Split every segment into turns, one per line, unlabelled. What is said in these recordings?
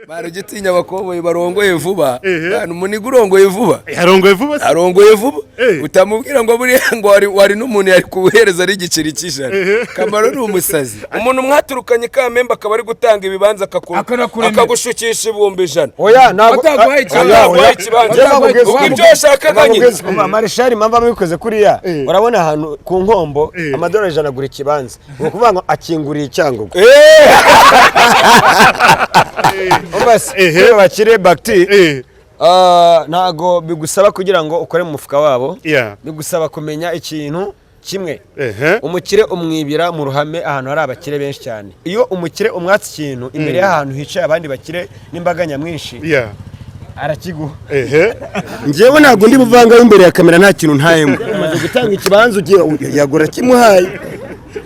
Barugitinya abakoboyi barongoye vuba. Bana, umuniga urongoye vuba.
Yarongoye vuba se?
Arongoye vuba.
Eh.
Utamubwira ngo buriya ngo wari n'umuntu yari kubuhereza ari igiceri cy'100. Kamaro ni umusazi. Umuntu mwaturukanye Kamembe akaba ari gutanga ibibanza,
Akanakuremera.
akagushukisha 100,000.
Oya, ntabwo.
Bataguhaye ikibanza.
Bataguhaye ikibanza.
Bataguhaye.
Ubwo ibyo washakaga nyine.
Umva, Marishari, impamvu ababikoze kuriya, urabona ahantu ku Nkombo amadolari 100 agura ikibanza, ni ukuvuga ngo akinguriye icyangugu. Umva se, kuri bakire bagiti, ntago bigusaba kugira ngo ukore mu mufuka wabo, bigusaba kumenya ikintu kimwe: umukire umwibira mu ruhame, ahantu hari abakire benshi cyane. Iyo umukire umwatse ikintu imbere y'ahantu hicaye abandi bakire n'imbaga nyamwinshi, arakiguha. Njyewe ntabwo ndi buvangaho imbere ya kamera, nta kintu ntayemo. Umaze gutanga ikibanza, ugiye yagura kimuhaye,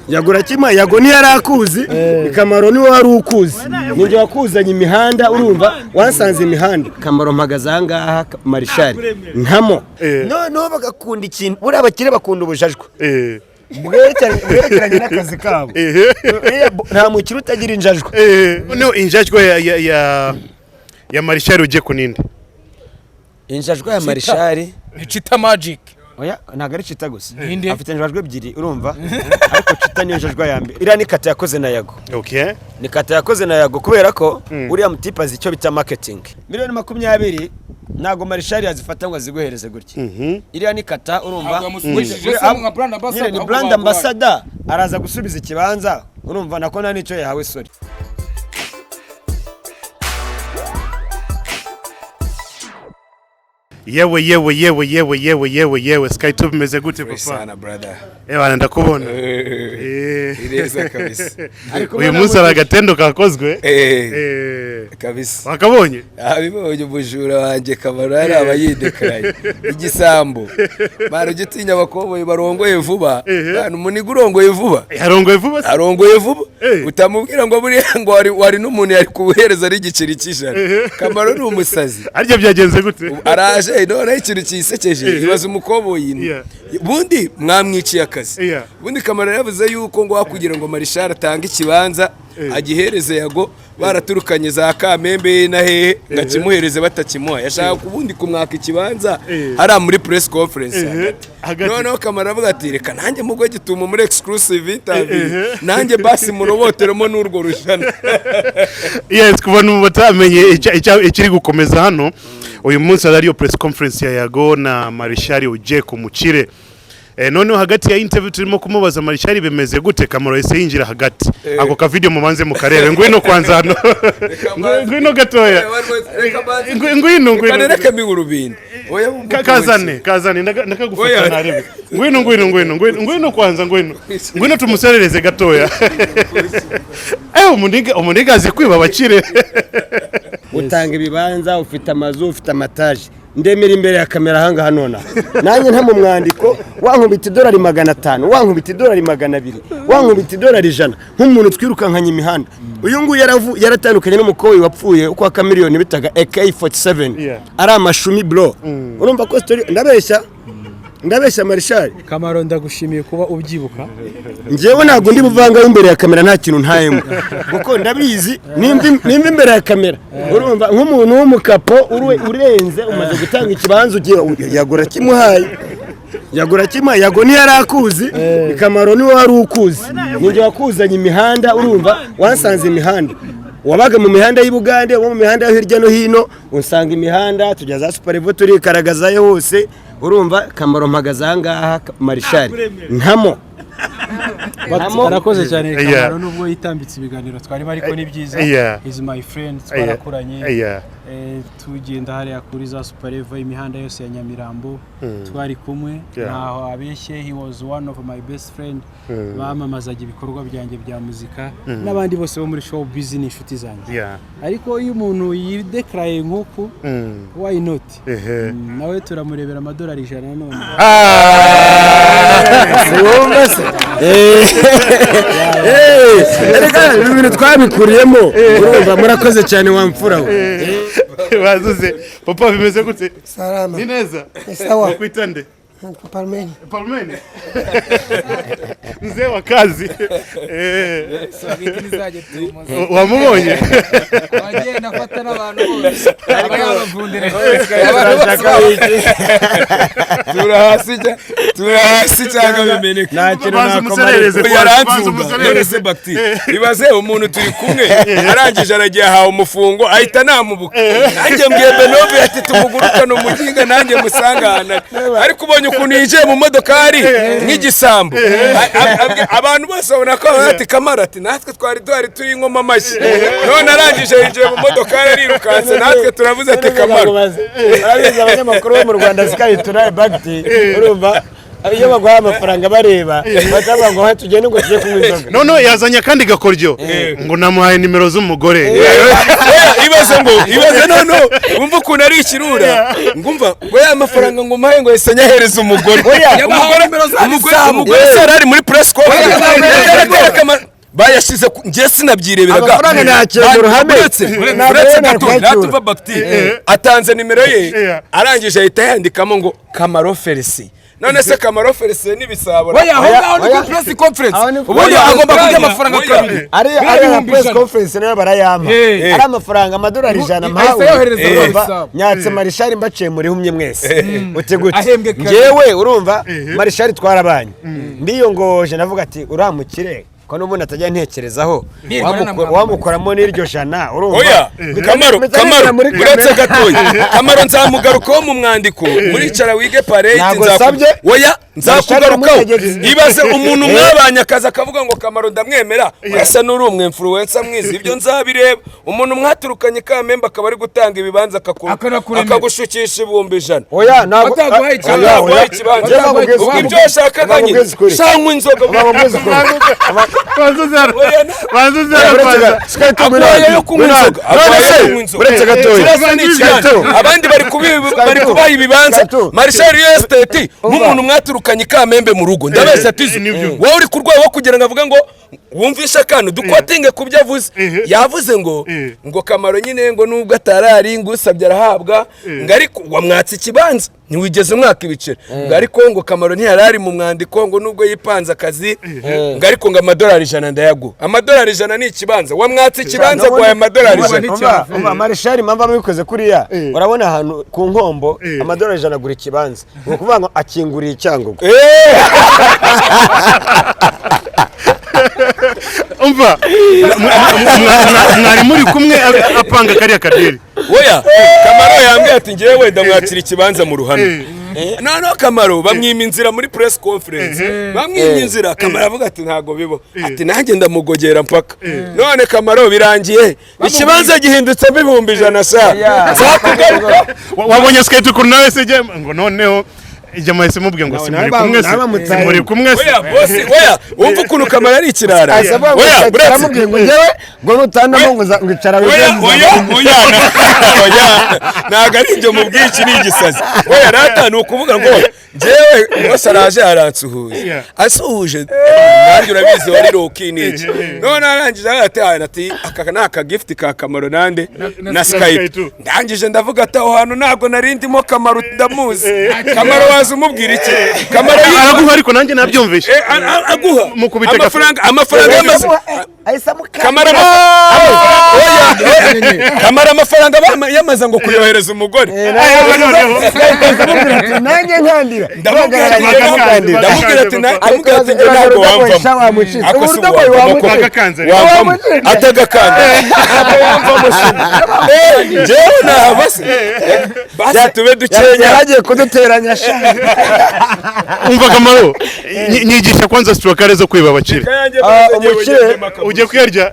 yagura kimuhaye. Yago ntiyari akuzi, Kamaro niwe wari ukuzi, ninjye wakuzanye imihanda. Urumva, wansanze imihanda. Kamaro, mpagaze aha ngaha, Marishari, ntamo. Noneho bagakunda ikintu, buriya abakire bakunda ubujajwa bwerekeranye n'akazi kabo. Nta mukire utagira injajwa.
Noneho injajwa ya Marishari ugiye kuninde?
Injajwa ya Marishari?
Ni Chita Magic.
Oya, ntabwo ari Cita gusa.
Ninde?
Afite injajwa ebyiri, urumva, ariko Cita niyo njajwa ya mbere. Iriya ni kata yakoze na Yago. Ni kata yakoze na Yago kubera ko uriya mutipe azi icyo bita marketing. Miliyoni 20 ntabwo Marishari yazifata ngo aziguhereze gutya. Iriya ni kata, urumva.
Ntabwo yamusubije se nka brand ambassador,
Nyine ni
ahubwo
brand
baguhaye.
ambassador, araza gusubiza ikibanza, urumva, nako nta n'icyo yahawe, sorry.
Yewe, yewe, yewe, yewe, yewe, yewe, yewe, Sky 2, bimeze gute, papa?
Sana, brother.
Ewana, ndakubona.
Ireza kabisa.
Uyu munsi hari agatendo kakozwe.
Kabisa.
Wakabonye?
Abibonye. Umujura wanjye Kamaro yari aba yidekaraye igisambo. Barugitinya abakoboyi barongoye vuba. Bana, umuniga urongoye vuba.
Yarongoye vuba se?
Arongoye vuba.
Eh.
Utamubwira ngo buriya ngo wari n'umuntu yari kubuhereza ari igiceri cy'100. Kamaro ni umusazi.
Harya byagenze gute?
Araje, noneho ikintu kisekeje, ibaza umukoboyi, bundi mwamwiciye akazi. Ubundi Kamaro yavuze yuko ngo kugira ngo Marishari atange ikibanza agihereze Yago, baraturukanye za Kamembe na hehe, ngo akimuhereze batakimuha. Yashaka ubundi kumwaka ikibanza hariya muri press conference hagati.
Hagati.
Noneho Kamaro avuga ati: "Reka nanjye mugwe gitumo muri exclusive interview, nanjye basi muroboteremo n'urwo rujana."
Yes, ku bantu batamenye ikiri gukomeza hano uyu munsi, hari ariyo press conference ya Yago na Marishari ugiye ku mukire. Noneho hagati ya interview turimo kumubaza Marishari bimeze gute, Kamaro yahise yinjira hagati. Ako ka video mubanze mukarebe. Ngwino kwanza hano. Ngwino gatoya. Ngwino, ngwino.
Reka mbihe urubindi. Oya.
Kazane, kazane, ndakagufata.
Oya.
Narebe, ngwino, ngwino, ngwino, ngwino, ngwino kwanza, ngwino, ngwino tumuserereze gatoya. Umuniga azi kwiba abakire.
Utanga ibibanza, ufite amazu, ufite amataje. Ndemera imbere ya kamera ahangaha nonaha, nanjye nta mu mwandiko, wankubita idolari 500, wankubita idolari 200, wankubita idolari 100, nk'umuntu twirukankanye imihanda. Uyu nguyu yaratandukanye n'umukobwa wapfuye uko akamiliyoni bitaga AK47. Ari amashumi, bro. Urumva ko story, ndabeshya? Ndabeshya, Marishari?
Kamaro, ndagushimiye kuba ubyibuka.
Njyewe ntabwo ndi buvangaho imbere ya kamera, nta kintu ntayemo, kuko ndabizi nimba imbere ya kamera, urumva, nk'umuntu w'umukapo urenze, umaze gutanga ikibanza, ugiye yagura kimuhaye, yagura kimuhaye. Yago ntiyari akuzi, Kamaro niwe wari ukuzi, ninjye wakuzanye imihanda. Urumva, wansanze imihanda, wabaga mu mihanda y'i Bugande, wo mu mihanda yo hirya no hino, unsanga imihanda, tujya za Super turikaragazayo hose. Urumva, Kamaro, mpagaze aha ngaha, Marishari, ntamo. Ntamo.
Arakoze cyane. Kamaro, nubwo yitambitse ibiganiro twarimo, ariko ni byiza. Is my friend, twarakuranye. Tugenda hariya kuri za Super, imihanda yose ya Nyamirambo twari kumwe. Ntaho abeshye, he was one of my best friend. Bamamazaga ibikorwa byanjye bya muzika n'abandi bose bo muri show biz ni inshuti zanjye. Ariko iyo umuntu yidekaraye nk'uku, why not? Nawe turamurebera amadolari 100 none.
Wumva se? Erega ibi bintu twabikuriyemo, urumva. Murakoze cyane, wa mfura we.
Bazuze, papa, bimeze gute?
Salama.
Ni neza?
Ni sawa.
Wakwita nde?
Palmeni.
Palmeni. Mzee wa kazi. Wamubonye?
Wagenda afata n'abantu bose. Aba yabavundira.
Turahasi cyangwa bimeneka.
Nta kintu
Banza umuserereze.
Yaranzumva. None se Bakti, ibaze umuntu turi kumwe arangije aragiye ahawe umufungo ahita namubuka. Nanjye mbwiye Benove ati tumugurukane umuginga nanjye musangana. Ariko ubonye ukuntu yinjiye mu modokari nk'igisambo. Abantu bose babona ko ati Kamara ati natwe twari duhari turi inkoma amashyi. None arangije yinjiye mu modokari arirukanse natwe turavuze ati Kamara.
Arabizi abanyamakuru bo mu Rwanda zikayitura Bakti, urumva iyo baguhaye amafaranga bareba bakavuga ngo tugende ngo tujye kunywa inzoga.
None yazanye akandi gakoryo ngo namuhaye nimero z'umugore.
Ibaze ngo ibaze none wumva ukuntu ari ikirura ngumva ngo ya mafaranga ngo mpaye ngo yahise nyahereza umugore. Umugore sara ari muri press conference bayashize njye sinabyireberaga.
Amafaranga ntakira mu ruhame.
Uretse gato natuva Bakti atanze nimero ye arangije ahita yandikamo ngo Kamaro Felicien. None se Kamaro Felicien n'ibisabo.
Oya, aho ngaho ni kuri press conference. Ubundi agomba kurya amafaranga kabiri.
Ari ari press conference nayo barayampa. Ari amafaranga amadolari 100 mpawe. Nyatse Marishari mbaciye muri humye mwese. Uti gute? Ngewe urumva Marishari twarabanye. Ndiyongoje navuga ati uramukire ko n'ubundi atajya ntekerezaho wamukoramo n'iryo jana urumva.
Oya Kamaro uretse gatoya Kamaro nzamugarukaho mu mwandiko muricara wige parade nzakubye. Oya nzakugarukaho. Ibaze umuntu mwabanye akaza akavuga ngo Kamaro ndamwemera urasa n'uri umwe influencer mwiza ibyo nzabireba. Umuntu mwaturukanye Kamembe akaba ari gutanga ibibanza akagushukisha 100,000.
Oya ntabwo
ikibanza ibyo washakaga nyine shanywa inzoga. Abandi bari kubaha ibibanza Marshal Estate nk'umuntu mwaturukanye Kamembe mu rugo ndabeshya ati wowe uri ku rwego wo kugira ngo avuge ngo wumvishe akantu dukwatinge ku byo avuze. Yavuze ngo ngo Kamaro nyine ngo nubwo atarari ngo usabye arahabwa ngo ariko wamwatse ikibanza ntiwigeze umwaka ibiceri ngo ariko ngo Kamaro ntiyarari mu mwandiko ngo nubwo yipanze akazi ngo ariko ngo amadolari 100 ndayaguha. Amadolari 100 ni ikibanza wamwatse ikibanza guhaye amadolari 100.
Umva Marshal impamvu abikoze kuriya urabona ahantu ku nkombo amadolari 100 agura ikibanza ni ukuvuga ngo akinguriye icyangugu.
Umva mwari muri kumwe apanga kariya kadiri.
Oya Kamaro yambwiye ati ngewe ndamwakira ikibanza mu ruhame. Noneho Kamaro bamwima inzira muri press conference bamwima inzira Kamaro avuga ati ntago bibo ati nanjye ndamugogera mpaka. None Kamaro birangiye ikibanza gihindutse 100,000 sa nzakugaruka.
Wabonye skate ukuntu nawe se ngo noneho ijya mahise mubwiye ngo simuri kumwe se simuri kumwe se.
Oya boss oya wumva ukuntu Kamaro ari ikirara. Oya
uramubwiye ngo ngewe ngo nutandamo ngo ngicara
oya oya oya oya ntago ari ibyo mubwiye iki ni igisazi. Oya rata ni ukuvuga ngo ngewe boss araje aransuhuje asuhuje nanjye urabizi wari roki niki. None arangije ati ati aka ni aka gift ka Kamaro nande na Skype. Ndangije ndavuga ati aho hantu ntago nari ndimo Kamaro ndamuzi. Kamaro waza umubwira iki? Kamaro
araguha ariko nanjye nabyumvishe.
Aguha amafaranga yamaze Kamaro amafaranga yamaze ngo kuyohereza umugore.
Nanjye nkandira
ndamubwira ati ntabwo wamvamo atagakanda wamvamo njyewe nahava se basi tube dukenya
yaragiye kuduteranya sha.
Umva Kamaro nyigisha kwanza stroke zo kwiba abakire.
Umukire
ujye kuyarya.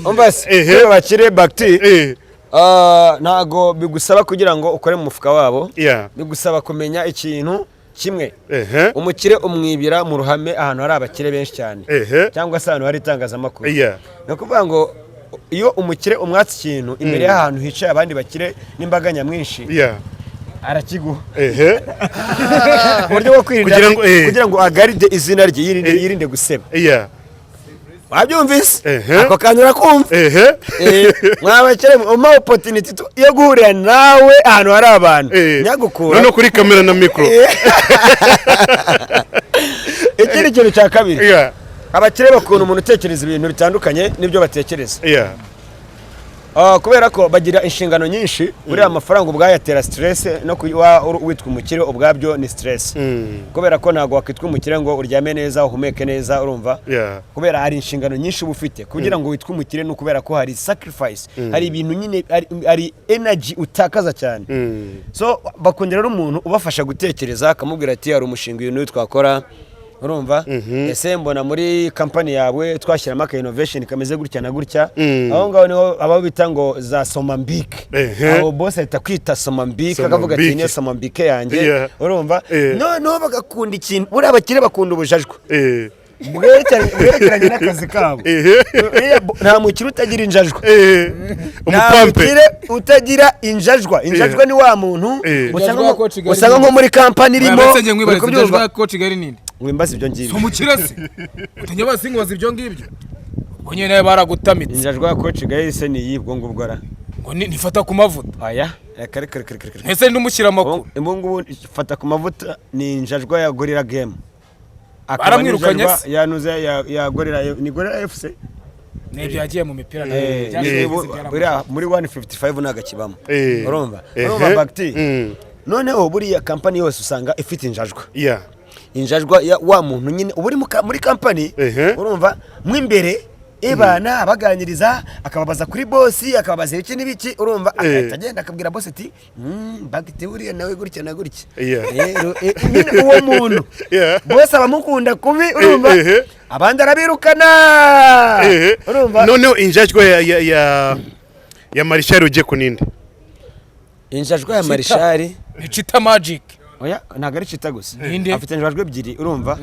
Umva se kwiba abakire Bakti ntago bigusaba kugira ngo ukore mu mufuka wabo. Bigusaba kumenya ikintu kimwe. Umukire umwibira mu ruhame ahantu hari abakire benshi cyane cyangwa se ahantu hari itangazamakuru. Ni ukuvuga ngo iyo umukire umwatse ikintu imbere y'ahantu hicaye abandi bakire n'imbaga nyamwinshi arakiguha mu buryo bwo kwirinda kugira ngo agaride izina rye yirinde guseba. Wabyumvise? Ako kantu urakumva. Mwabakire umpa opportunity yo guhurira nawe ahantu hari abantu, nyagukura
no kuri kamera na mikoro.
Ikindi kintu cya kabiri, abakire bakunda umuntu utekereza ibintu bitandukanye n'ibyo batekereza. Kubera ko bagira inshingano nyinshi, buriya amafaranga ubwayo atera stress, no kuba witwa umukire ubwabyo ni stress. Kubera ko ntabwo wakwitwa umukire ngo uryame neza, uhumeke neza, urumva? Kubera hari inshingano nyinshi uba ufite kugira ngo witwe umukire, ni ukubera ko hari sacrifice, hari ibintu nyine, hari energy utakaza cyane. So bakundira rero umuntu ubafasha gutekereza, akamubwira ati hari umushinga uyu n'uyu twakora, urumva? Ese mbona muri kampani yawe twashyiramo aka innovation kameze gutya na gutya. Aho ngaho niho abo bita ngo za somambike. Aho boss ahita kwita somambike, akavuga ati niyo somambike yanjye, urumva? Noneho bagakunda ikintu, buriya abakire bakunda ubujajwa bwerekeranye n'akazi kabo. Nta mukire utagira injajwa. Nta mukire utagira injajwa. Injajwa ni wa muntu usanga nko muri kampani irimo. Wimbaza ibyo ngibyo.
Si umukire se? Utajya basingoza ibyo ngibyo. Ubwo nyine nawe baragutamitse.
Injajwa ya Coach Gael se ni iyi ubwo ngubwo ra?
Ngo nifata ku mavuta.
Aya, reka reka reka reka.
Ese ndi umushyira amakuru.
Ubu ngubu fata ku mavuta ni injajwa ya Gorilla Game.
Baramwirukanye se?
Yanuze ya Gorilla, ni Gorilla FC.
Nibyo yagiye mu mipira.
Muri 155 nagakibamo. Urumva? Urumva Bakti? Noneho buriya kampani yose usanga ifite injajwa. Injajwa ya wa muntu nyine uba uri muri kampani, urumva mo imbere ebana abaganiriza, akababaza kuri boss, akababaza iki n'ibiki, urumva agahita agenda akabwira boss ati Bakti buriya nawe gutya na gutya. Nyine uwo muntu boss abamukunda kubi, urumva abandi arabirukana, urumva.
Noneho injajwa ya Marshal ugiye kuninde.
Injajwa ya Marshal
ni Chita Magic.
Oya, ntabwo ari Chita gusa. Afite injajwa ebyiri, urumva?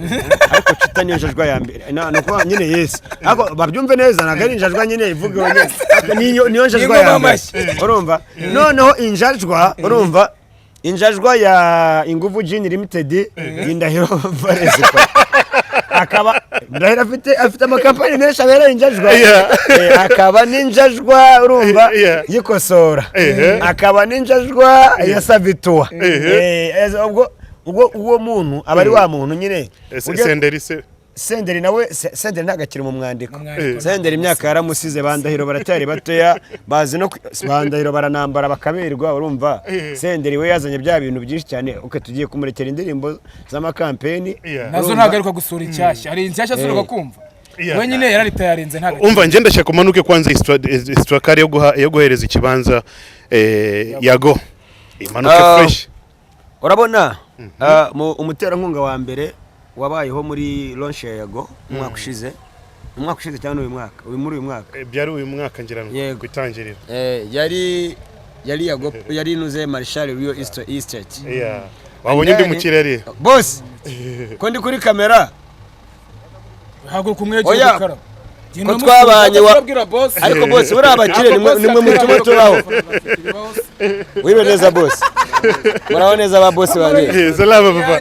Ariko Chita niyo njajwa ya mbere. Na nuko nyine yes. Ariko babyumve neza, ntabwo ari injajwa nyine ivuga nyine. Niyo njajwa ya mbere. Urumva? Noneho injajwa, urumva? Injajwa ya Inguvu Gin Limited, Indahiro Valens. Akaba Ndahiro afite amakampani menshi abereye injajwa. Akaba n'injajwa, urumva, yikosora. Akaba n'injajwa ya Savitua. Ubwo uwo muntu aba ari wa muntu nyine.
Senderi se
Senderi nawe Senderi ntagakiri mu mwandiko. Senderi imyaka yaramusize, bandahiro baracyari batoya, bazi no bandahiro baranambara bakaberwa, urumva. Senderi we yazanye bya bintu byinshi cyane. Okay, tugiye kumurekera indirimbo z'amakampeni.
Nazo ntagaruka gusura inshyashya. Hari inshyashya asuruka kumva. We nyine yararitayarinze ntago.
Umva nje ndashaka kumanuke kwanza istrakari yo guhereza ikibanza Yago. Imanuke fresh.
Urabona umuterankunga wa mbere wabayeho muri launch ya Yago umwaka ushize, umwaka ushize cyangwa uyu mwaka, uyu muri uyu mwaka
byari uyu mwaka ngira ngo kwitangirira.
Yari Yago, yari nuze Marshal Rio Estate.
Wabonye ndi mukire ari
boss ko ndi kuri kamera
haguruka umwegere gukara
ko twabanye ariko boss buri abakire nimwe mutuma tubaho. Wibe neza boss. Muraho neza ba boss banjye.
Salama papa.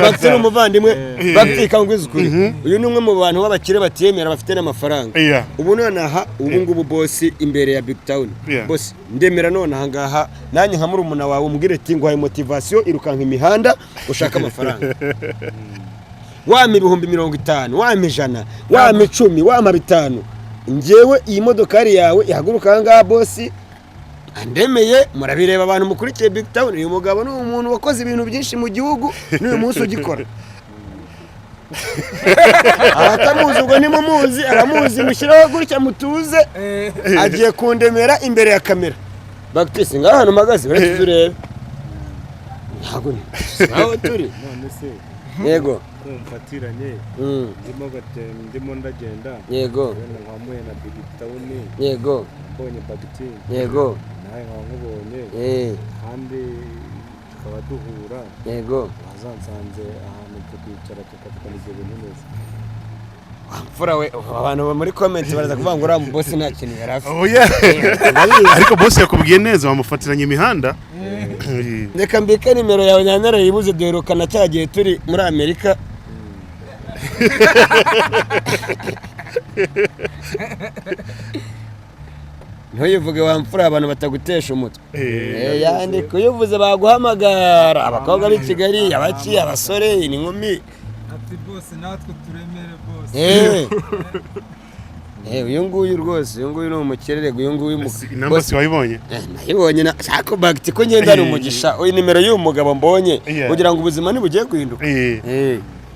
Bakti n'umuvandimwe Bakti kangwiza ukuri. Uyu ni umwe mu bantu b'abakire batiyemera bafite n'amafaranga. Ubu nonaha ubu ngubu boss imbere ya Big Town. Boss ndemera nonaha ngaha nanjye nka murumuna wawe umbwire ati ngo haye motivation irukanka imihanda ushaka amafaranga. Wama 50,000, wama 100, wama 10, wama 5. Njyewe iyi modokari yawe ihaguruka ngaha boss andemeye, murabireba abantu mukurikiye Big Town. Uyu mugabo ni umuntu wakoze ibintu byinshi mu gihugu n'uyu munsi ugikora. Abatamuzi ubwo nimumuzi, abamuzi mushyiraho gutya mutuze. Agiye kundemera imbere ya kamera. Bakti ngaha hano mpagaze uretse turebe. Ntabwo ni aho turi.
None se
yego
kumfatiranye ndimo ndagenda.
Yego
wenda nkamuye na Big Town.
Yego
mbonye Bakti.
Yego
nawe nkabonye. Kandi tukaba duhura.
Yego
wazansanze ahantu tukicara tukavugana ibyo bintu neza.
Mfura we abantu muri comment baraza kuvuga ngo uriya boss nta kintu yari afite.
Ariko boss yakubwiye neza wamufatiranye imihanda.
Reka mbike nimero yawe nyanara yibuze duherukana cya gihe turi muri Amerika. Ntuyivuge wa mfura, abantu batagutesha umutwe. Yandika, uyivuze baguhamagara, abakobwa b'i Kigali, abaki, abasore, inkumi.
Ati bose natwe turemere bose.
Uyu nguyu rwose, uyu nguyu ni umukire, uyu nguyu
Inamba si wayibonye?
Nayibonye na shako bagiti ko ngenda ari umugisha. Uyu nimero y'uyu mugabo mbonye kugira ngo ubuzima ntibugiye guhinduka.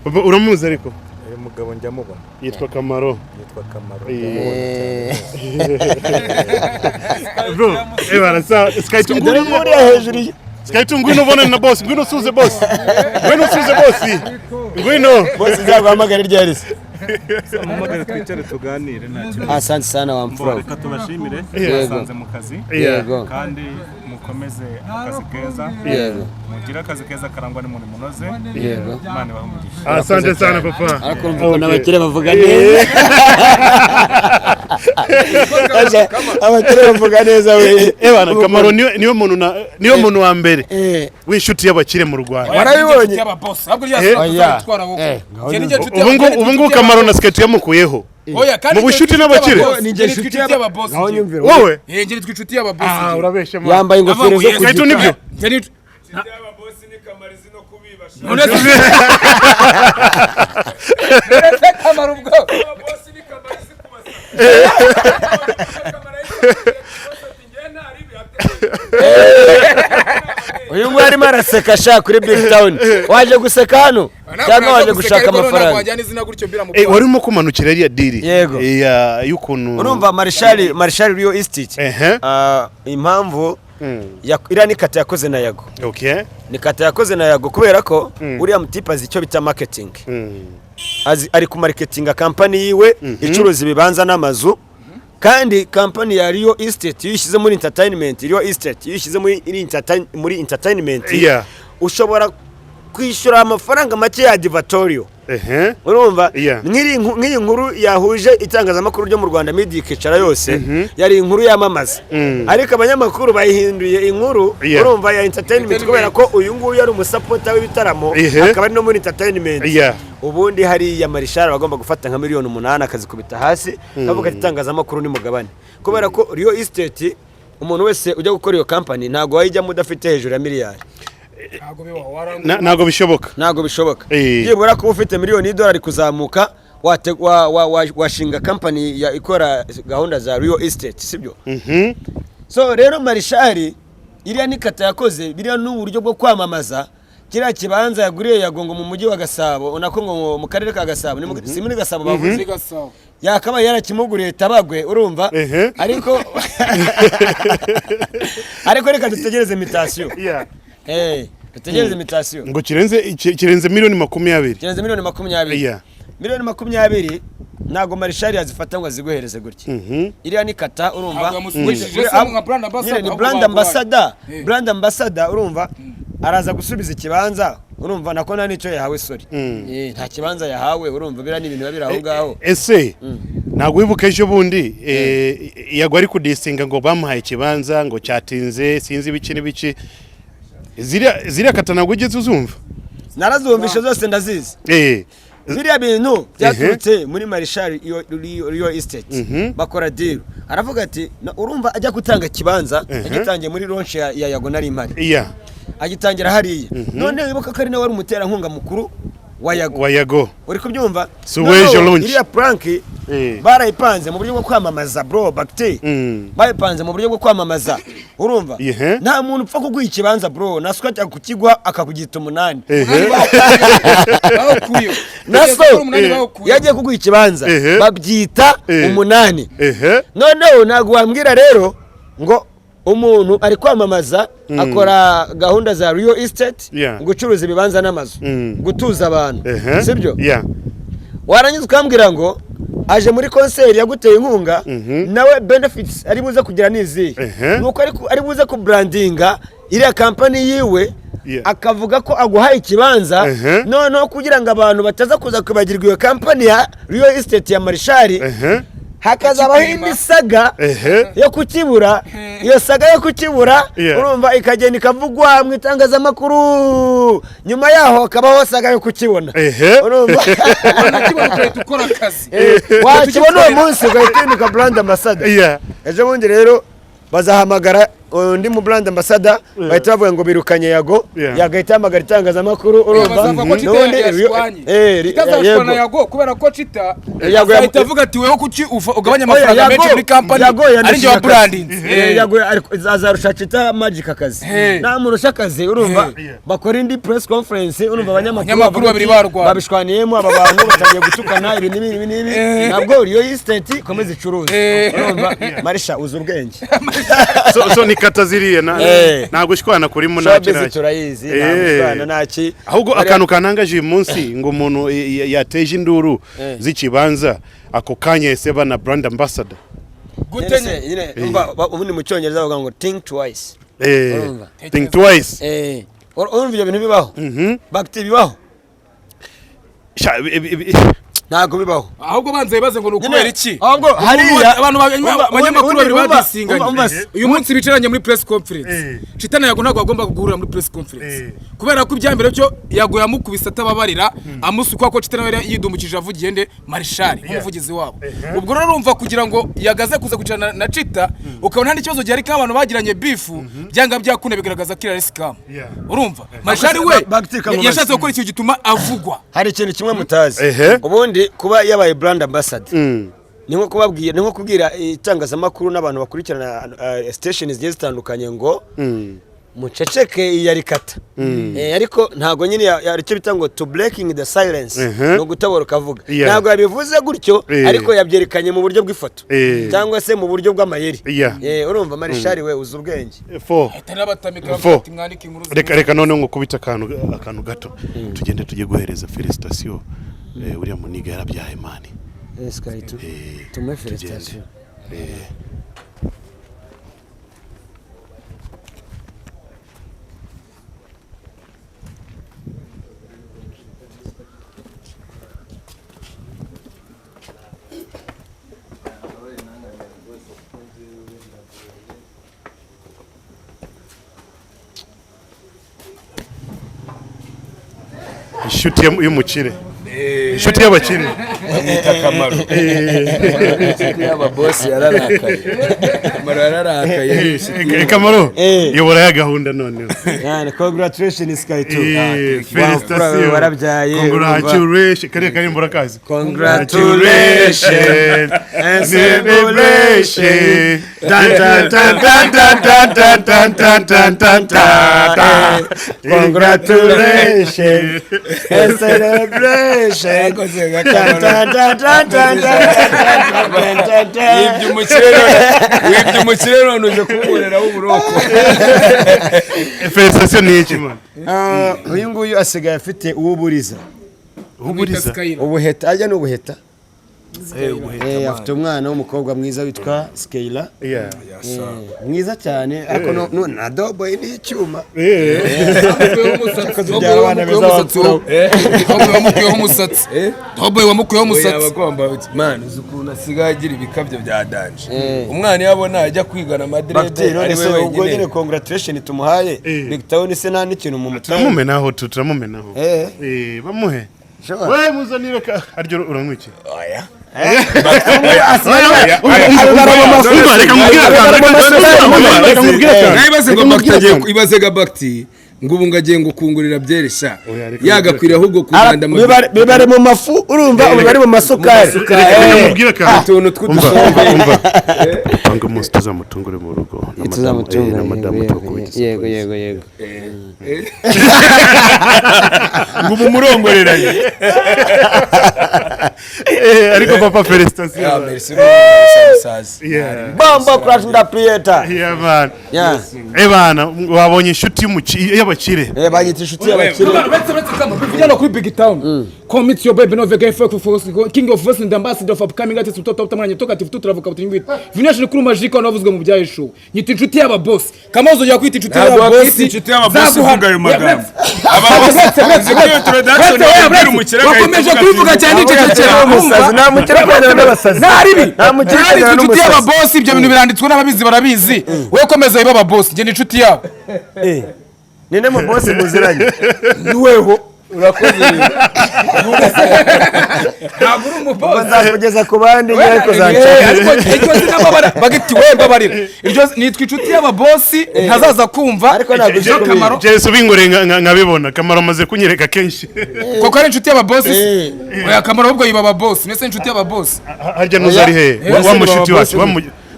Uramuzi ariko?
Uyu mugabo njya mubona.
Yitwa Kamaro.
Yitwa Kamaro.
Bro, barasa Sky
Dore nguriya hejuru.
Sky ngwino ubonane na boss, ngwino usuze boss. Ngwino usuze boss. Ngwino.
Boss nzaguhamagara ryari se?
Muhamagare twicare tuganire, nta kibazo.
Asante sana wa mfura.
Reka tubashimire. Basanze mu kazi.
Yego.
Kandi mukomeze akazi keza.
Yego.
Mugire akazi keza karangwa n'umurimo unoze.
Yego.
Imana ibahe umugisha.
Asante sana papa.
Arakumva ukuntu abakire bavuga neza. Abakire bavuga neza we.
Ebana Kamaro niwe muntu niwe muntu wa mbere w'inshuti y'abakire mu Rwanda.
Warabibonye?
Ubu ngubu Kamaro na Skate yamukuyeho. Mu bushuti n'abakire. Wowe?
Njye nitwa inshuti y'ababosi.
Ah, urabeshya.
Yambaye ingofero zo
kugita. Nibyo.
Kamaro ubwo.
Uyu nguyu arimo araseka sha kuri Big Town. Waje guseka hano cyangwa waje gushaka amafaranga?
Wari urimo kumanukira iriya diri.
Yego.
Y'ukuntu
urumva Marshal Rio Estate. Impamvu iriya ni kata yakoze na Yago.
Okay.
Ni kata yakoze na Yago kubera ko uriya mutipe azi icyo bita marketing. Ari ku marketinga company yiwe icuruza ibibanza n'amazu. Kandi company ya Rio Estate iyo ishyize muri entertainment, Rio Estate iyo ishyize muri entertainment, ushobora kwishyura amafaranga make ya adivatorio. Urumva nk'iyi nkuru yahuje itangazamakuru ryo mu Rwanda, media ikicara yose, yari inkuru yamamaza, ariko abanyamakuru bayihinduye inkuru urumva ya entertainment kubera ko uyu nguyu yari umusapota w'ibitaramo akaba ari no muri entertainment. Ubundi hariya Marshal bagomba gufata nka 8,000,000 akazikubita hasi, kavuga ati itangazamakuru ni mugabane, kubera ko Rio Estate umuntu wese ujya gukora iyo company ntago wayijyamo udafite hejuru ya miliyari.
Ntago bishoboka.
Ntago bishoboka. Byibura kuba ufite $1,000,000 kuzamuka washinga company ya ikora gahunda za Rio Estate, sibyo? So rero Marshal iriya ni kata yakoze, biriya n'uburyo bwo kwamamaza kiriya kibanza yaguriye Yagongo mu mujyi wa Gasabo, unako ngo mu karere ka Gasabo, si muri Gasabo bavuze. Yakabaye yarakimuguriye Tabagwe, urumva? Ariko reka dutegereze imitation. Dutegereze imitation.
Ngo kirenze 20,000,000.
Kirenze 20,000,000. 20,000,000 ntago Marshal yazifata ngo aziguhereze gutya. Iriya ni kata urumva. Ni brand ambassador. Brand ambassador urumva araza gusubiza ikibanza urumva nako nta nicyo yahawe, sorry. Nta kibanza yahawe urumva bira ni ibintu bira aho ngaho.
Ese ntabwo wibuka ejo bundi Yago ari kudisinga ngo bamuhaye ikibanza ngo cyatinze sinzi ibiki n'ibiki. Ziriya kata ntabwo ugeze uzumva?
Narazumvishe zose ndazizi. Biriya bintu byaturutse muri Marshal Rio Estate bakora deal. Aravuga ati urumva ajya gutanga kibanza yagitangiye muri launch ya Yago nari impari. Agitangira hariya. None wibuka ko ari nawe wari umuterankunga mukuru wa Yago. Uri kubyumva? Iriya prank barayipanze mu buryo bwo kwamamaza bro bakti. Bayipanze mu buryo bwo kwamamaza. Urumva? Nta muntu upfa kuguha ikibanza bro, naswe ajya kukigwa akakugita 8. Naso yagiye kuguha ikibanza babyita 8. Noneho ntabwo wambwira rero ngo umuntu ari kwamamaza akora gahunda za Rio Estate gucuruza ibibanza n'amazu, gutuza abantu, sibyo? Warangiza ukambwira ngo aje muri concert yaguteye inkunga, nawe benefits ari buze kugira nizihe? Nuko ari buze ku brandinga iriya company yiwe, akavuga ko aguhaye ikibanza, noneho kugira ngo abantu bataza kuza kwibagirwa iyo company ya Rio Estate ya Marshal, Hakazabaho indi saga yo kukibura. Iyo saga yo kukibura, urumva, ikagenda ikavugwa mu itangazamakuru. Nyuma yaho hakabaho saga yo kukibona. Urumva,
Wanakibona ugahita ukora akazi.
Wakibona uwo munsi ugahita uhinduka brand ambassador. Ejo bundi rero bazahamagara undi mu brand ambassador, bahita bavuga ngo birukanye Yago. Yagahita ahamagara itangazamakuru, urumva.
Bazavuga ko Chita
N'ubundi
yashwanye. Chita azashwana
yego.
Yago kubera ko Chita
Yago
azahita avuga ati: "Weho kuki ugabanya
Oya,
amafaranga
Yago-
menshi muri kampani
Yago
ari njye
yandushije
wa
akazi.
brandinze?"
Yago azarusha Chita Magic akazi. Namurusha akazi, urumva, bakora indi press conference, urumva, abanyamakuru
Abanyamakuru
bavuga
babiri
ati,
barwana.
Babishwaniyemo, aba bantu batangiye gutukana, ibi n'ibi ibi n'ibi. Nabwo iyo estate ikomeza icuruze. Urumva, Marisha uzi ubwenge.
So ni kata ziriya na ntabwo ushwana kurimo nta
Showbiz
kintu.
turayizi, nta gushwana, nta ki.
Ahubwo akantu kantangaje uyu munsi, ngo umuntu yateje induru z'ikibanza, ako kanya yahise na brand ambassador.
Gute?
Nyine umva, ubundi mu Cyongereza bavuga ngo "think twice". Urumva?
Think twice.
Urumva ibyo bintu bibaho? Bagiti bibaho?
Sha,
Ntabwo bibaho.
Ahubwo banza bibaze ngo ni ukubera iki
Ahubwo hariya
abantu abanyamakuru babiri badisinganye
umva se.
uyu munsi bicaranye muri press conference. Chita na Yago ntabwo bagomba guhurira muri press conference kubera ko ibyambere byo Yago yamukubise atababarira, amusuka ko Chita nawe yari yidumukije avugiye nde? Marshal nk'umuvugizi wabo. Ubwo rero urumva, kugira ngo yagaze kuza kwicarana na Chita ukabona nta n'ikibazo gihari, nk'abantu bagiranye beef, byanga byakunda bigaragaza ko ari scam. Urumva Marshal we
Bagiti kamubaze.
yashatse gukora ikintu gituma avugwa.
Hari ikintu kimwe mutazi. Ubundi kuba yabaye brand ambassador ni nko kubabwira, ni nko kubwira itangazamakuru n'abantu bakurikirana station zigiye zitandukanye ngo muceceke, iyi yarikata. Ariko ntabwo nyine icyo bita ngo to breaking the silence ni ugutobora ukavuga. Ntabwo yabivuze gutyo, ariko yabyerekanye mu buryo bw'ifoto cyangwa se mu buryo bw'amayeri. Urumva, Marishari we uzi ubwenge.
Fo.
Ahita n'abatamika
Fo.
ati mwandike inkuru.
Reka noneho ngo kubita akantu gato, tugende tujye guhereza félicitation uriya muniga yarabyaye, man.
Tumuhe
Tugende.
Félicitation.
Inshuti y'umukire, inshuti y'abakire.
Bamwita Akamaro. Inshuti y'ababosi yararakaye, Kamaro yararakaye, ni inshuti.
Kamaro, yobora ya gahunda noneho.
Yani congratulations Sky 2.
Félicitation.
Warabyaye.
Congratulations. Kariya karimbo urakazi?
Congratulations and
celebration. Dun, dun, dun, dun, dun, dun, dun, dun, dun, dun, dun, dun.
Congratulations and celebration.
Yakoze nka
Dun,
Kamaro.
dun, dun, dun, dun, dun, dun, dun, dun.
Wibye umukire none, wibye umukire none uje kumuboneraho uburoko.
Félicitation ni iki, man?
Ah, uyu nguyu asigaye afite uwuburiza.
Uburiza.
Ubuheta ajya ni ubuheta. Afite umwana w'umukobwa mwiza witwa Skeila. Mwiza cyane, ariko na doboyi ni icyuma. Tubyara abana beza bapfura.
Wamukuyeho umusatsi, Doboy wamukuyeho
Oya,
umusatsi.
abagomba man, uzi ukuntu asigaye agira ibikabyo bya danger. Umwana iyo abona ajya kwigana
Bagiteri
amadreads
none
ari
se
we
ubwo nyine
wenyine.
Congratulation tumuhaye. Big Town se nta n'ikintu mu mutwe?
Turamumenaho, turamumenaho. Bamuhe.
Sure.
We muzanire ka aryo uranywa iki?
Oya.
Umva, reka nkubwire akantu, reka nkubwire akantu.
Ibaze ngo
Reka
Bakiti
nkubwire
agiye
akantu.
ibaze ga Bakiti ngo ubu ngo agiye ngo kungurira byeresha.
Oya, reka
Yagakwiriye ahubwo kuganda
Bibare mu mafu, urumva, bibare mu masukari.
Reka nkubwire akantu.
Utuntu
Umva,
tw'udusombe.
umva. Panga umunsi tuzamutungure mu rugo na madamu, na madamu tubakubite
Yego.
surprise.
Yego.
Ngo ubu murongoreranye.
Ariko papa, félicitation.
Ah, merci musaza.
Bombo crash nda prieta.
Yeah, man.
Yeah.
Bana, wabonye inshuti y'abakire. y'abakire.
Banyita inshuti y'abakire.
Uretse kama kujyana kuri Big Town. Commit your baby no vega fuck for king of voice and ambassador of upcoming artists, utoto utamwanya toka tifu turavuka butingwita Vination kuri majiko navuzwe mu bya Yeshuwa. Nyita inshuti y'aba boss. Kama uzongera kwita inshuti
Ntabwo
y'aba boss.
wakwita inshuti y'aba boss uvuga ayo magambo. Aba boss
Uretse,
uzi ko iyo introduction yabwira umukire agahita
wakomeje
avuga ati,
kubivuga cyane nicecekera.
Umusazi, nta mukire ukorana n'abasazi.
Ntaribi.
Nta mukire
Ntari
ukorana
inshuti y'aba
n'umusazi.
boss, ibyo bintu biranditswe n'ababizi barabizi. Wowe komeza wiba aba boss, njye ni inshuti yabo.
Ninde mu boss muziranye?
Niweho urakoze rero. Ntabwo uri umuboss.
Nzakugeza ku bandi njye ariko zanca.
Ariko iryo zina mbabara bagiti we mbabarira, iryo nitwa inshuti y'ababosi ntazaza kumva.
Ariko ntabwo uzi
Iryo Kamaro
Jesse ubingore nkabibona Kamaro amaze kunyereka kenshi.
Kuko ari inshuti y'ababosi. Oya, Kamaro ahubwo yiba ababosi, mbese inshuti y'ababosi.
Harya nuza ari he? Wa mushuti wacu,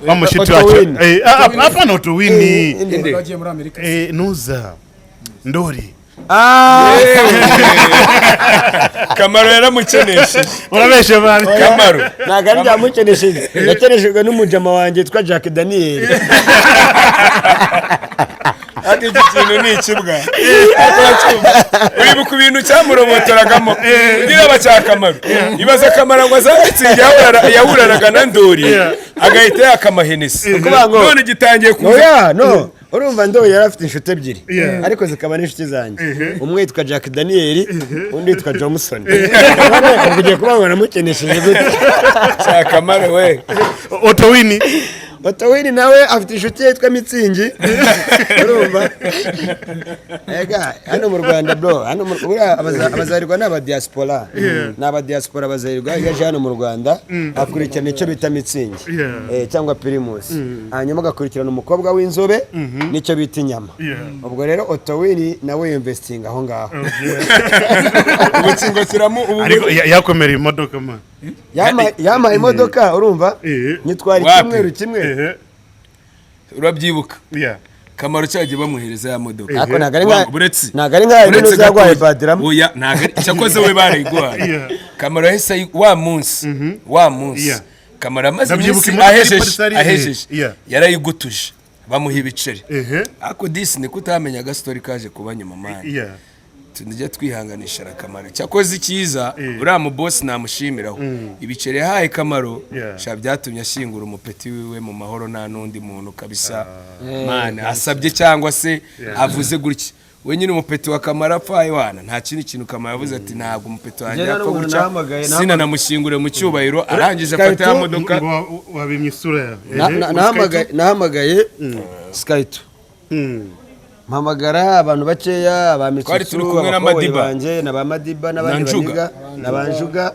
wa mushuti wacu.
Otowini.
Hapana, Otowini.
Bagiye muri Amerika.
Nuza Ndori.
Kamaro yaramukenesheje.
Urabeshe bari.
Kamaro.
Ntabwo ari byamukenesheje, yakeneshejwe n'umujama wanjye witwa Jack Daniel.
Ariko iki kintu ni ikibwa. Uribuka ibintu cyamurobotoragamo ugira abacyakamaro ibaza Kamaro ngo azabitsinge yahuranaga na Ndori agahita yaka amahenesi.
Ukuvuga ngo-
None gitangiye kuza.
Oya, no, urumva Ndori yari afite inshuti ebyiri ariko zikaba n'inshuti zanjye, umwe yitwa Jack Daniel, undi yitwa Johnson. None ubwo ugiye kuvuga ngo namukenesheje gute?
Cyakamaro we.
Otowini.
Otowini nawe afite inshuti ye yitwa Mitsingi. Urumva ega hano mu Rwanda bro, hano mu buriya abazarirwa ni abadiaspora, ni abadiaspora. Abazarirwa iyo aje hano mu Rwanda akurikirana icyo bita Mitsingi cyangwa Primus, hanyuma agakurikirana umukobwa w'inzobe n'icyo bita inyama. Ubwo rero Otowini nawe yinvestinga aho ngaho.
Ubukingo kiramu ubu.
Ariko yakomereye imodoka man.
Yampaye imodoka, urumva, nyitwara
Wapi?
icyumweru kimwe.
Urabyibuka?
Yeah.
Kamaro cyagiye bamuhereza ya modoka.
Ariko ntabwo ari nka
Buretse.
ntabwo ari nka
Uretse
ibintu zagwaye
gatoya.
badiramo.
Oya, ntabwo ari cyakoze we barayiguhaye. Kamaro yahise wa munsi wa munsi Kamaro amaze
Ndabyibuka
iminsi
imodoka yari
ahejeje
iparitse hariya.
ahejeje yarayigutuje bamuha ibiceri. Ariko disi niko utamenya agastori kaje kuba nyuma man. Tujya twihanganisha na Kamaro. Cyakoze icyiza, uriya mu boss namushimiraho ibiceri yahaye Kamaro. Sha byatumye ashyingura umupeti wiwe mu mahoro, nta n'undi muntu kabisa man asabye cyangwa se avuze gutya. We nyine umupeti wa Kamaro apfaye wana, nta kindi kintu Kamaro yavuze ati ntabwo umupeti wanjye
Njye
yapfa
n'umuntu
gutya sinanamushyingure mu cyubahiro. Arangije afata ya modoka.
Ngo wabimye isura yawe.
Nahamagaye Skyto, mpamagara abantu bakeya ba
Twari
Mitsutsu,
turi kumwe na
abakoboyi
Madiba.
banjye na ba Madiba n'abandi
Na Njuga.
baniga na ba Njuga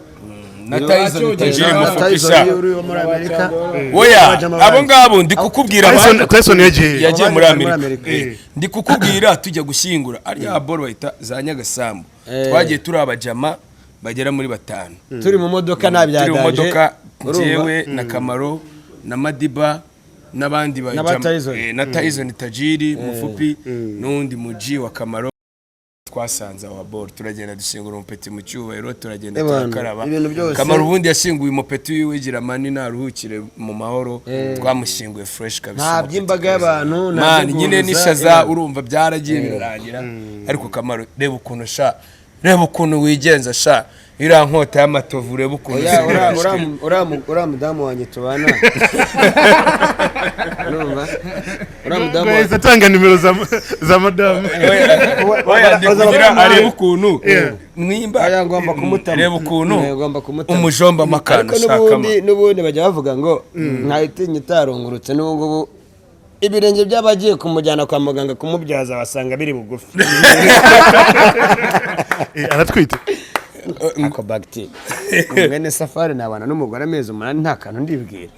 Na Tyson Tajiri
na
Mufupisha.
Tyson uri wo muri Amerika.
Oya,
Abajama
abo
banjye.
ngabo ndi kukubwira
Tyson yagiye.
Yagiye muri
Abandi bari muri
Amerika.
Amerika.
Ndi kukubwira tujya gushyingura arya boro bahita za Nyagasambu, twagiye turi abajama bagera muri batanu.
Turi mu modoka nta
Turi mu
byadanje.
modoka,
Urumva?
njyewe na Kamaro na Madiba n'abandi
Na ba Tyson.
Na Tyson Tajiri Mufupi n'undi muji wa Kamaro. Twasanze aho boro turagenda dushyingura umupeti mu cyubahiro, turagenda
Ebana,
turakaraba.
ibintu byose.
Kamaro ubundi yashyinguye umupeti wiwe gira mani naruhukire mu mahoro. Twamushyinguye fresh kabisa
Nta
umupeti
by'imbaga
kabisa.
y'abantu, nta
Man,
byo
nyine
guhuruza,
n'ishaza
ebana.
urumva byaragiye birarangira. Ariko Kamaro, reba ukuntu sha, reba ukuntu wigenza sha, iriya nkota y'amatovu, urebe ukuntu
Oya,
usigaye.
uriya mudamu wanjye tubana, urumva, uriya mudamu
Ngo yahise
wanjye
atanga nimero za madamu.
Oya, ndi
Baza
kugira
bakamara.
arebe ukuntu nimba
Oya, ngomba kumutama.
reba ukuntu
Ngomba kumutama.
umujomba amakano
Ariko
shakama.
n'ubundi bajya bavuga ngo ntayitinya itarungurutse. N'ubu ngubu ibirenge by'abagiye kumujyana kwa muganga kumubyaza basanga biri bugufi.
Aratwite.
Ako bagiti mwene Safari nabana n'umugore amezi 8 nta kantu ndibwira.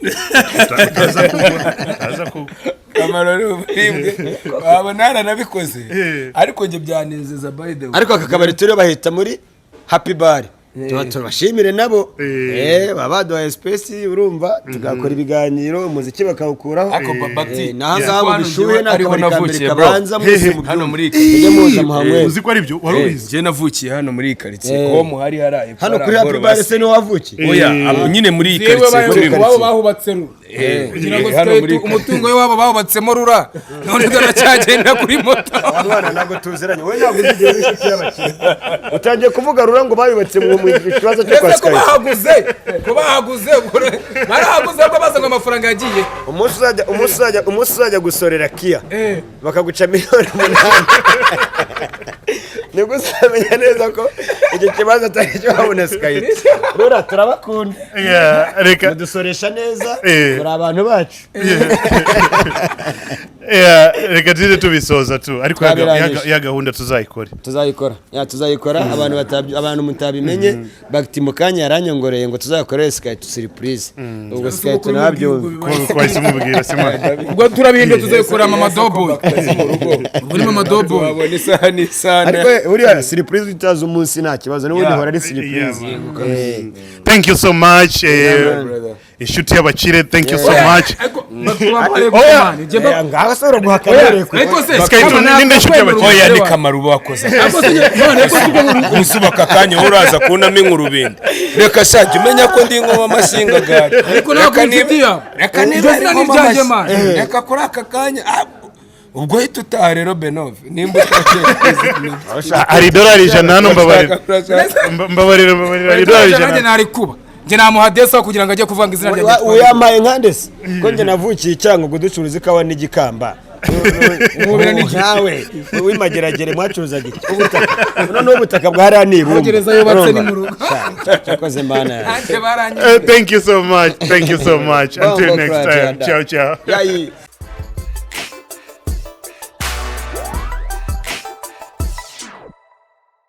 Utaza kugwa, utaza kugwa.
Kamaro ni uburibwe wabona yaranabikoze, ariko njye byanezeza by the way.
Ariko aka kabari turiho bahita muri Happy Bar, tuba tubashimire nabo. Baba baduhaye space, urumva, tugakora ibiganiro, umuziki bakawukuraho.
Ariko Bagti,
Naho ngaho mu
hano
bishuhe
njyewe
ni
ariho
akabari ka mbere
navukiye, bro.
kabanza mwese mu
Hano muri iyi
mujye muza muhanywere.
Uzi ko ari byo wari ubizi?
Njye navukiye hano muri iyi karitsiye, ho muhari haraye.
Hano kuri Happy Bar se niho wavukiye?
Oya, abo nyine muri iyi
Yewe
karitsiye turimo.
iwabo bahubatse rura. Kugira ngo
Hano muri
umutungo we wabo bawubatsemo rura, none dore aracyagenda kuri moto.
Wa mwana, ntabwo tuziranye wowe, ntabwo uzi igihe w'inshuti y'abakire. Utangiye kuvuga rura ngo bayubatse mu kibazo cyo kwa
Ese ko
Skype.
bahaguze, ko bahaguze, ubwo barahaguze, ahubwo baza ngo amafaranga yagiye.
Umunsi uzajya gusorera kiya bakaguca miliyoni 8, nibwo uzamenya neza ko icyo kibazo atari icyo wabona Skype. Rura turabakunda.
Yeah, reka
Mudusoresha neza.
Eh.
Muri abantu bacu.
Yeah, reka tuze tubisoza tu, ariko
Twabirangije.
ya gahunda tuzayikore.
Tuzayikora, ya, tuzayikora. Abantu mutabimenye, bagiti mu kanya yaranyongoreye ngo tuzakorere Skype surprise. Ubwo Skype nabyumva.
Ko wahise umubwira sima.
Ubwo turabihinduye, tuzayikorera Mama Doboy, ubwo ni Mama Doboy.
Wabona isaha n'isaha.
Ariko buriya surprise utazi umunsi nta kibazo, n'ubundi ihora ari surprise.
Yeah, thank you so much,
brother.
Inshuti y'abakire, thank you so much.
Ariko babaye gumane jye
Ngaho se uraguhakana.
Ariko se
Skype, ninde inshuti y'abakire?
Oya, ni Kamaro uba wakoze.
Ariko se none ko tujya
Uzuba aka kanya wowe uraza kunamo inkurubindi. Reka shaka umenya ko ndi inkuba amashinga gari.
Ariko nawe kuri inshuti yawe.
Reka
Iryo
niba
zina
ari
ni
inkuba
iryanjye,
amashyi.
man.
Reka kuri aka kanya, ubwo hita utaha rero Benove, nimba utakeye.
Hari idolari 100 hano, mbabarira. Mbabarira, mbabarira, hari idolari
Nanjye
100.
Nari kuba njye namuha desa kugira ngo ajye kuvanga izina ryanjye.
Uyamaye nkande se ko njye navukiye i Cyangugu, ducuruza ikawa n'igikamba?
Umubiri ni iki?
Nkawe w'imageragere mwacuruzaga iki? Ubutaka. Noneho ubutaka bwa hariya ni ibumba.
Gereza yubatse ni mu rugo.
Cyakoze mana yanjye.
Nanjye baranyishe.
Thank you so much, thank you so much, until
Bongo
next
Crat,
time.
yada.
Ciao ciao.
Yayi.